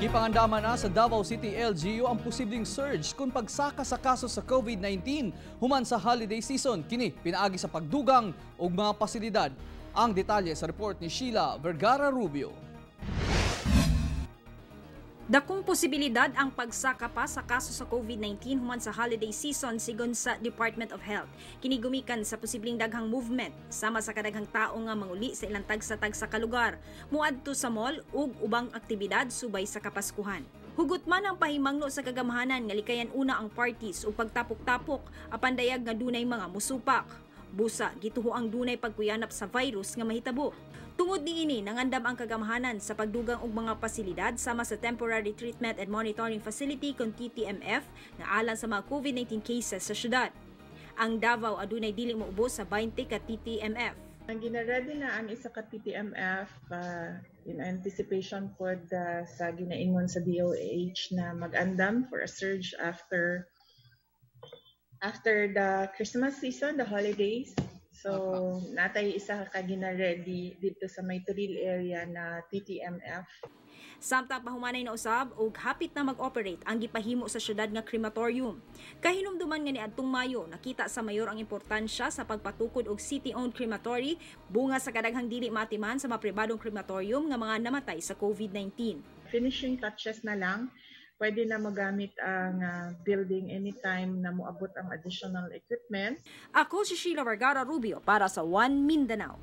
Gipangandaman na sa Davao City LGU ang posibleng surge kung pagsaka sa kaso sa COVID-19 human sa holiday season. Kini pinaagi sa pagdugang og mga pasilidad. Ang detalye sa report ni Sheila Vergara Rubio. Dakong posibilidad ang pagsaka pa sa kaso sa COVID-19 human sa holiday season, sigon sa Department of Health. Kini gumikan sa posibleng daghang movement sama sa kadaghang tao nga manguli sa ilang tagsa-tagsa ka lugar, muadto sa mall ug ubang aktibidad subay sa Kapaskuhan. Hugot man ang pahimangno sa kagamhanan nga likayan una ang parties ug pagtapok-tapok, apan dayag nga dunay mga musupak. Busa, gituho ang dunay pagkuyanap sa virus nga mahitabo. Tungod niini, nangandam ang kagamhanan sa pagdugang og mga pasilidad sama sa Temporary Treatment and Monitoring Facility kon TTMF nga alang sa mga COVID-19 cases sa syudad. Ang Davao adunay dili moubos sa 20 ka TTMF. Ang gina-ready na ang isa ka TTMF in anticipation pod sa ginaingon sa DOH na mag-andam for a surge after the Christmas season, the holidays. So, natay isa ka gina-ready dito sa may Toril area na TTMF. Samtang pahumanay na usab og hapit na mag-operate ang gipahimo sa syudad nga crematorium. Kahinumduman nga niadtong Mayo, nakita sa mayor ang importansya sa pagpatukod og city-owned crematory bunga sa kadaghang dili maatiman sa mga pribadong crematorium nga mga namatay sa COVID-19. Finishing touches na lang, pwede na magamit ang building anytime na moabot ang additional equipment. Ako si Sheila Vergara Rubio para sa One Mindanao.